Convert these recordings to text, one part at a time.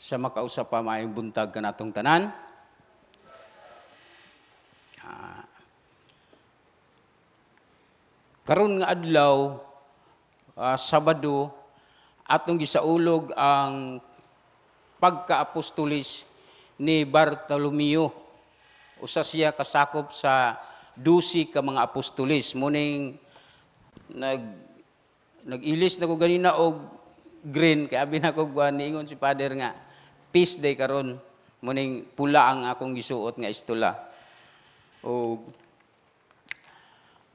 Sa makausa pa, maayong buntag kanatong tanan. Karon nga adlaw, Sabado, atong gisaulog ang pagka-apostolis ni Bartolomeo. Usa siya kasakop sa 12 ka mga apostolis. Muning nag-ilis na ko ganina og green kay abi na ko niingon si Father nga feast day karon, muning pula ang akong gisuot nga estola. Og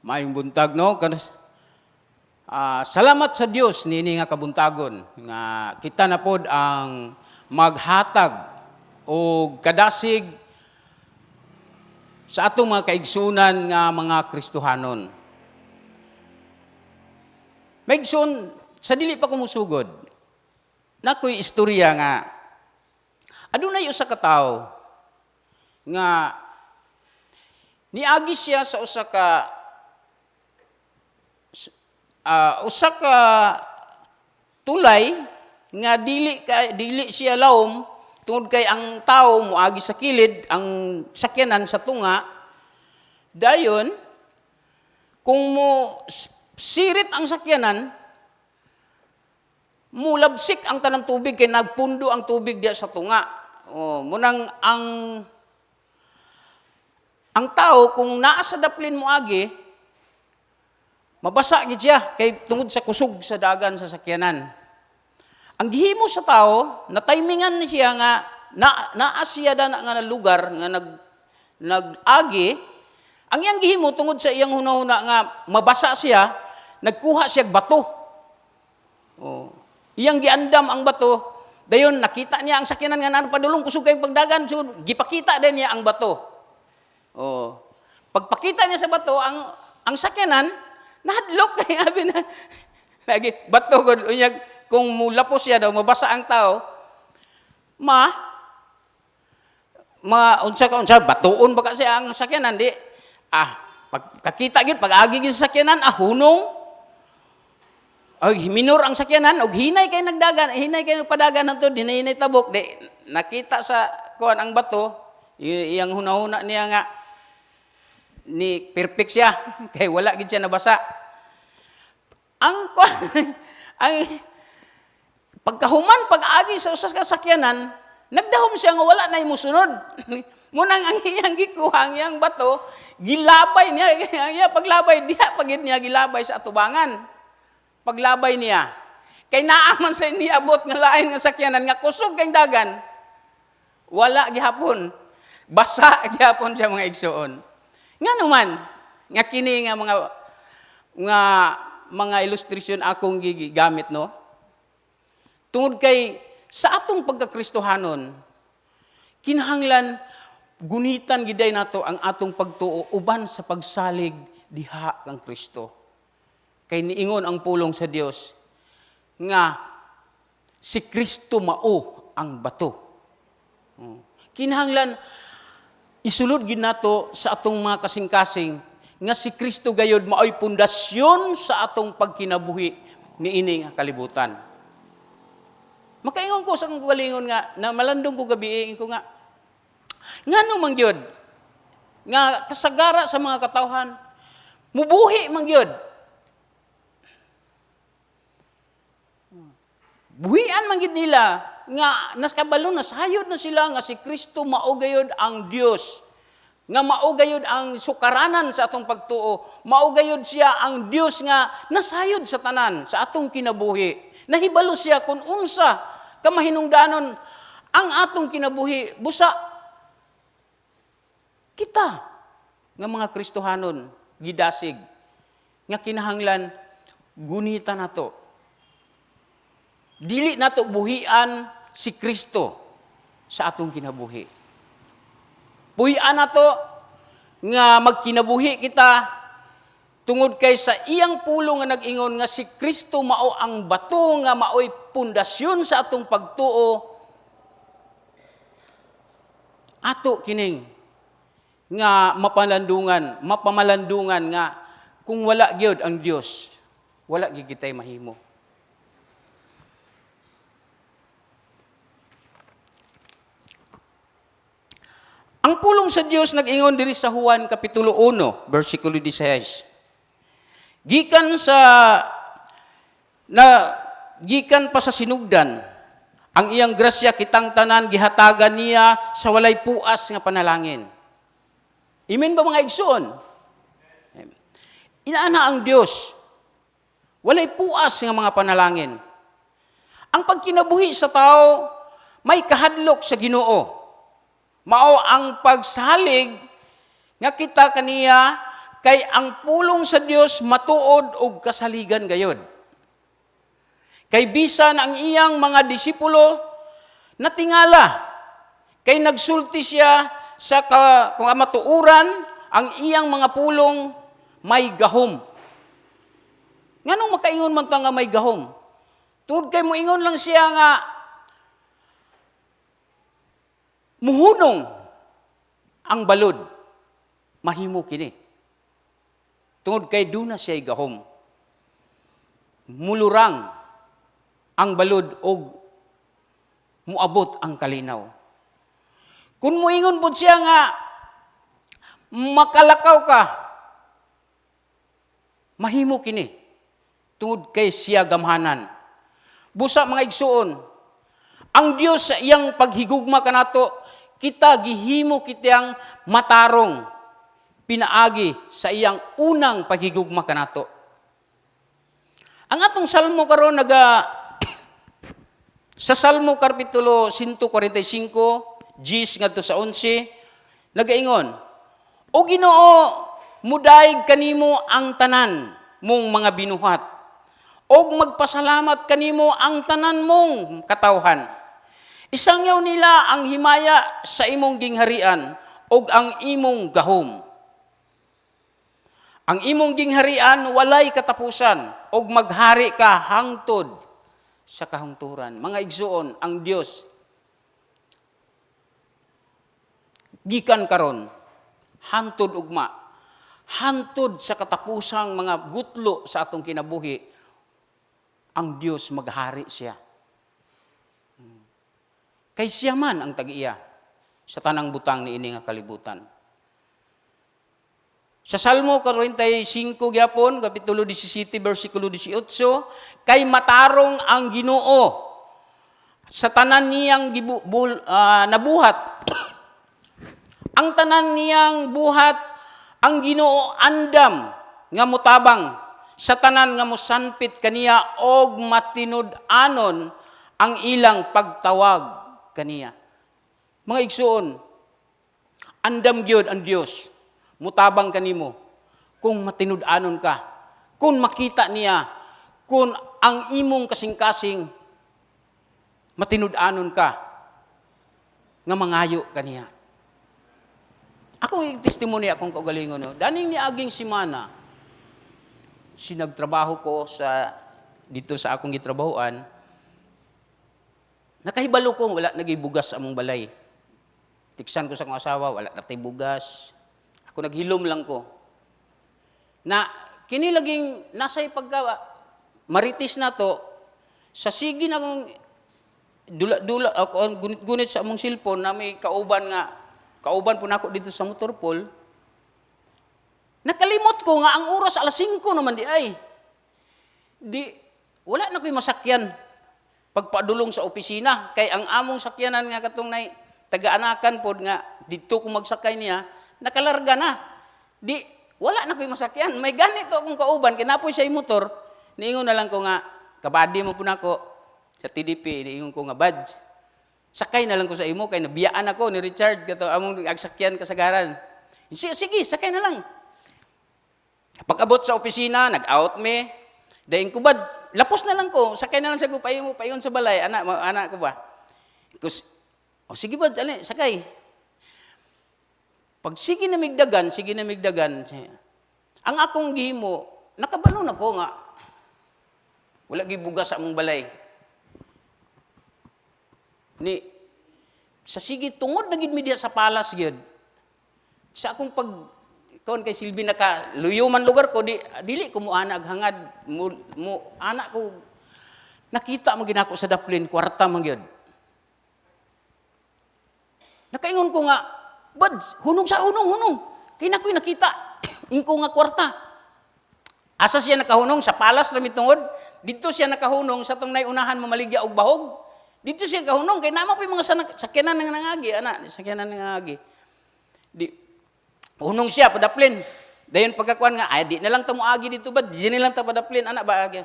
maayong buntag, no. Salamat sa Dios niini nga kabuntagon nga kita na pod ang maghatag og kadasig sa atong mga kaigsunan nga mga Kristohanon. Mga igsoon, sa dili pa ko musugod, nakoy istorya nga adunay usa ka tawo nga niagi siya sa usa ka tulay nga dili siya lawom tungod kay ang tao moagi sa kilid, ang sakyanan sa tunga. Dayon kung mo sirit ang sakyanan, mulabsik ang tanang tubig kay nagpundo ang tubig diya sa tunga. Oh, munang ang tao kung naa sa daplin moagi, mabasa gid siya kay tungod sa kusog sa dagan sa sakyanan. Ang gihimo sa tao, na timingan ni siya nga naa siya dana nga lugar nga nag-agi, ang iyang gihimo, tungod sa iyang hunahuna nga mabasa siya, nagkuha siya og bato. Oh. Iyang giandam ang bato, dayon nakita niya ang sakyanan nga naa padulong, kusog kay pagdagan, so gipakita din niya ang bato. Oh. Pagpakita niya sa bato, ang sakyanan nahadlok kay abi na lagi bato gud, unyag kung mulapos siya daw mabasa ang tao, ma ma unsa ka unsa batuon ba kasi ang sakyanan di pagkakita gyud, pag-agi gyud sa sakyanan, hunong ay minor ang sakyanan og hinay kay nagdagan, hinay kay nagpadagan hantod hinay hinay tabok, di nakita sa kuan ang bato. Iyang hunahuna niya nga ni perfect siya kay wala gid siya nabasa. Ang kuan, ang pagkahuman pag-agi sa usa ka sakyanan, nagdahom siya nga wala na musunod. Munang ang iyang gikuha ang iyang bato, gilabay niya. Ang iya paglabay diha pagid niya gilabay sa atubangan. Paglabay niya kay naa man sa niabot nga lain nga sakyanan nga kusog kay dagan, wala gihapon, basa gihapon siya, mga igsoon. Ngano man nga kini nga mga ilustrasyon akong gigamit, no? Tungod kay sa atong pagkakristohanon, kinahanglan gunitan giday nato ang atong pagtuo uban sa pagsalig diha kang Kristo. Kay niingon ang pulong sa Dios nga si Kristo mao ang bato. Kinahanglan isulod gid nato sa atong mga kasing-kasing nga si Kristo gayod maoy pundasyon sa atong pagkinabuhi niini nga kalibutan. Makaingon ko sa akong kaugalingon nga na malandong ko gabi ko nga ngano man gyud nga kasagara sa mga katawhan mubuhi man gyud, buhian man gyud nila nga nakabalo na, sayod na sila nga si Kristo mao gayud ang Dios, nga mao gayud ang sukaranan sa atong pagtuo, mao gayud siya ang Dios nga nasayod sa tanan sa atong kinabuhi. Nahibalo siya kung unsa kamahinungdanon ang atong kinabuhi. Busa kita nga mga Kristohanon gidasig nga kinahanglan gunita nato, dili nato buhian si Kristo sa atong kinabuhi. Buhian nato nga magkinabuhi kita tungod kay sa iyang pulong nga nag-ingon nga si Kristo mao ang bato nga maoy pundasyon sa atong pagtuo. Ato kining nga mapalandungan, mapamalandungan nga kung wala gyud ang Dios, wala gyud kitay mahimo. Ang pulong sa Dios nag-ingon diri sa Juan kapitulo 1, versikulo 16. Gikan pa sa sinugdan, ang iyang grasya kitang tanan gihatagan niya sa walay puas nga panalangin. Amen ba, mga igsoon? Inaana ang Dios. Walay puas nga mga panalangin. Ang pagkinabuhi sa tao may kahadlok sa Ginoo. Mao ang pagsalig nga kita kaniya kay ang pulong sa Dios matuod og kasaligan gayod. Kay bisan ang iyang mga disipulo natingala kay nagsulti siya sa kamatuoran, ang iyang mga pulong may gahom. Nganong makaingon man ta nga may gahom? Tungod kay moingon lang siya nga muhunong ang balod, mahimo kini. Tungod kay duna siya gahom. Mulurang ang balod og muabot ang kalinaw. Kung muingon pud siya nga makalakaw ka, mahimo kini. Tungod kay siya gamhanan. Busa, mga igsuon, ang Dios sa iyang paghigugma kanato, kita gihimo kitang matarong pinaagi sa iyang unang paghigugma kanato. Ang atong salmo karon naga sa Salmo kapitulo 145, 10 ngadto sa 11, nagaingon, "O Ginoo, mudayeg kanimo ang tanan mong mga binuhat, og magpasalamat kanimo ang tanan mong katawhan. Isangyaw nila ang himaya sa imong gingharian ug ang imong gahom. Ang imong gingharian walay katapusan ug maghari ka hangtod sa kahangturan." Mga igsuon, ang Dios gikan karon hantod ugma, hantod sa katapusang mga gutlo sa atong kinabuhi, ang Dios maghari siya. Kay siya man ang tag-iya sa tanang butang ni ini nga kalibutan. Sa Salmo 45 gyapon, kapitulo 17, versikulo 18, kay matarong ang Ginoo sa tanan niyang nabuhat. Ang tanan niyang buhat, ang Ginoo andam nga mutabang sa tanan nga mosanpit kaniya og matinud-anon ang ilang pagtawag kaniya. Mga igsuon, andam gyud ang Dios mutabang kanimo kung matinud-anon ka, kung makita niya, kung ang imong kasing-kasing matinud-anon ka nga mangayo kaniya. Ako yung testimony akong kaugalingon. No? Daning ni aging simana, sinagtrabaho ko sa dito sa akong gitrabahoan, nakahibalo ko wala nagibugas sa among balay. Tiksan ko sa akong asawa, wala na tay bugas. Ako naghilom lang ko. Na kini laging nasay pagka maritis na to sa sige na kong dula-dula ako gunit-gunit sa among cellphone na may kauban nga kauban po nako dito sa motor pool. Nakalimot ko nga ang oras alas 5 naman di ay. Di wala na ko'y masakyan pagpadulong sa opisina kay ang among sakyanan nga katong nay taga-anakan pod nga didto ko magsakay niya nakalarga na. Di wala na ko'y masakyan. May ganito akong kauban kay napoy siya motor. Niingon na lang ko nga kabady mo po nako sa TDP, niingon ko nga, "Badge, sakay na lang ko sa imo kay nabiyaan ako ni Richard kato among agsakyan kasagaran." Sige, sige, sakay na lang. Pag-abot sa opisina, nag-out me. Dayon ko, "Bad, lapos na lang ko. Sakay na lang sa ko, payon mo, payon sa balay. Ana, ana ko ba?" Kus, "O sige bad, ali, sakay." Pag sige na migdagan, sige na migdagan, ang akong gihimo, nakabalo na ko nga, wala gibugas sa among balay. Ni, sa sige, tungod na gid mi diha sa palas gyud. Sa akong pag kon kay silbi naka luyo man lugar ko, di dili ko mo ana hangad mo ana ko, nakita mo ginako sa daplin kwarta man gyud. Nakaingon ko nga "Bud, hunong sa hunong, hunong. Kay naa ko'y nakita. Ingko nga kwarta." Asa siya nakahunong? Sa palas ra tungod. Dito siya nakahunong sa tong unahan mamaligya og bahog. Dito siya kahunong kay naa man mga sakyanan nga nangagi, ana, sakyanan nga nangagi. Di hunong siya padaplin. Dayon pagkakuan nga, "Ay, di na lang ta moagi dito ba, di na lang ta padaplin ana ba agi."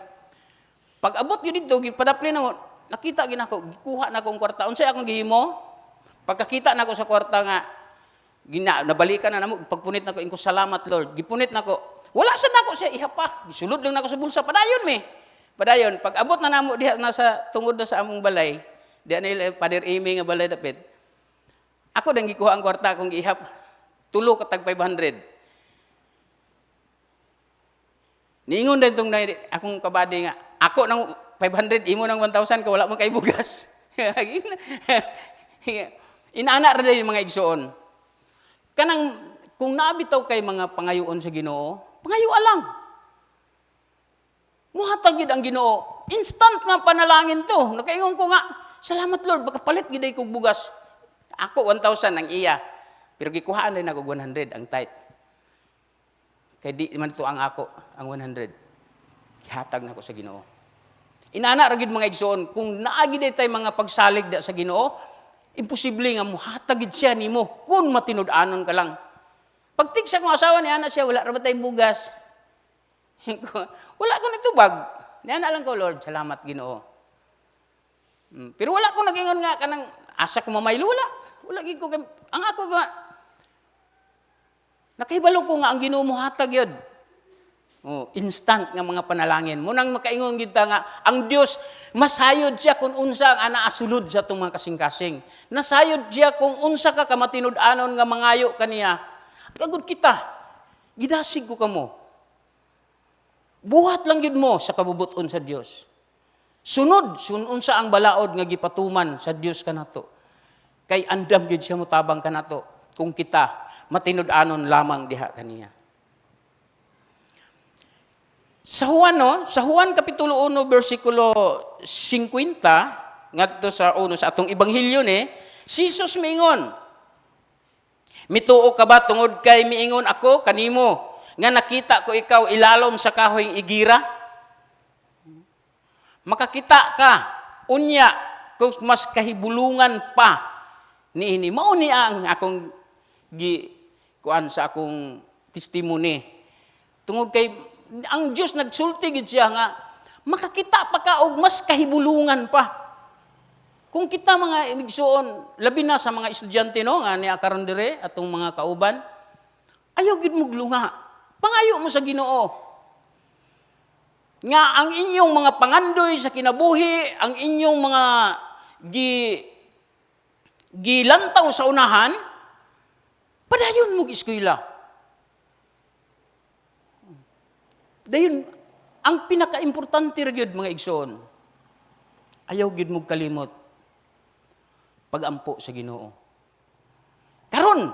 Pag abot gyud dito, gipadaplin nako, nakita gyud nako, gikuha nako ang kwarta. Unsay akong gihimo? Pagkakita nako sa kwarta nga gina nabalikan na namo, pagpunit nako, ingko, "Salamat, Lord." Gipunit nako. Wala sa nako siya ihapa. Gisulod lang nako sa bulsa, padayon mi. Padayon, pag abot na namo diha nasa tungod na sa among balay, diha nila Pader Amy nga balay dapit. Ako dang gikuha ang kwarta akong gihap. Tulo ka tag 500. Niingon din tong akong kabady nga, "Ako nang 500, imo nang 1,000 ka wala man kay bugas." Inaana ra din mga igsoon. Kanang kung naabitaw kay mga pangayoon sa Ginoo, pangayoa lang. Muhatag gid ang Ginoo. Instant nga panalangin to. Nakaingon ko nga, "Salamat, Lord, baka palit gid kog bugas." Ako 1,000 ang iya. Pero gikuhaan din ako 100 ang tithe. Kay di man to ang ako, ang 100. Gihatag nako sa Ginoo. Inana ra gid, mga igsoon, kung naa gid tay mga pagsalig da sa Ginoo, imposible nga muhatag gid siya nimo kung matinud-anon ka lang. Pagtigsa kong asawa niya na siya, "Wala ra ba tay bugas?" Wala ko nitubag. Niya na lang ko, "Lord, salamat, Ginoo." Pero wala ko nagingon nga kanang asa ko mamaylo, wala. Wala gid ko ang ako nga nakahibalo ko nga ang Ginoo mohatag yun. Oh, instant nga mga panalangin. Munang makaingon gid ta nga ang Dios masayod siya kung unsa ang anaa sulod sa atong mga kasing-kasing. Nasayod siya kung unsa ka kamatinud-anon nga mangayo kaniya. Kagud kita, gidasig ko kamo. Buhat lang gyud mo sa kabubuton sa Dios. Sunod, sun unsa ang balaod nga gipatuman sa Dios kanato. Kay andam gyud siya motabang kanato kung kita matinud-anon lamang diha kaniya. Sa Juan, no? Sa Juan Kapitulo 1, versikulo 50, ngadto sa uno sa atong ebanghelyo ni, si Jesus miingon, "Mituo ka ba tungod kay miingon ako kanimo nga nakita ko ikaw ilalom sa kahoy igira? Makakita ka unya kung mas kahibulungan pa niini." Mao ni ang akong gi kuan sa akong testimony. Tungod kay ang Dios nagsulti gid siya nga makakita pa ka og mas kahibulungan pa. Kung kita, mga igsuon, labi na sa mga estudyante, no, nga niya karon dire atong mga kauban, ayaw gid mo lunga. Pangayo mo sa Ginoo nga ang inyong mga pangandoy sa kinabuhi, ang inyong mga gilantaw sa unahan, padayon mo eskwela. Dayon, ang pinakaimportante ra gyud, mga igsoon, ayaw gyud mo kalimot pagampo sa Ginoo. Karon,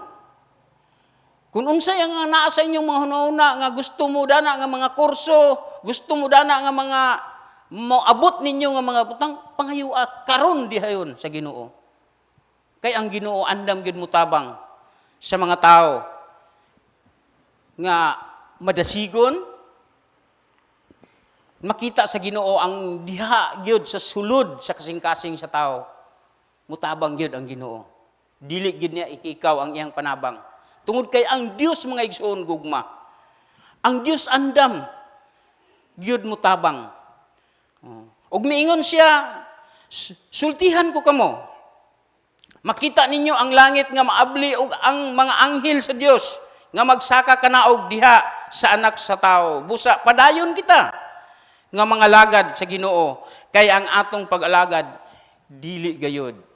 kung unsay ang naa sa inyong mga hunahuna nga gusto mo dana nga mga kurso, gusto mo dana nga mga moabot ninyo nga mga butang, pangayoa karon dihayon sa Ginoo. Kay ang Ginoo andam gyud motabang sa mga tao nga madasigon, makita sa Ginoo ang diha gyud sa sulod sa kasing-kasing sa tao. Mutabang gyud ang Ginoo. Dili gyud niya ihikaw ang iyang panabang. Tungod kay ang Dios, mga igsoon, gugma. Ang Dios andam gyud mutabang. Oh. Ug miingon siya, "Sultihan ko kamo. Makita ninyo ang langit nga maabli ug ang mga anghel sa Dios nga magsaka kanaog diha sa Anak sa Tao." Busa padayon kita nga mga lagad sa Ginoo kay ang atong pag-alagad dili gayod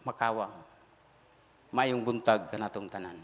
makawang. Maayong buntag kanatong tanan.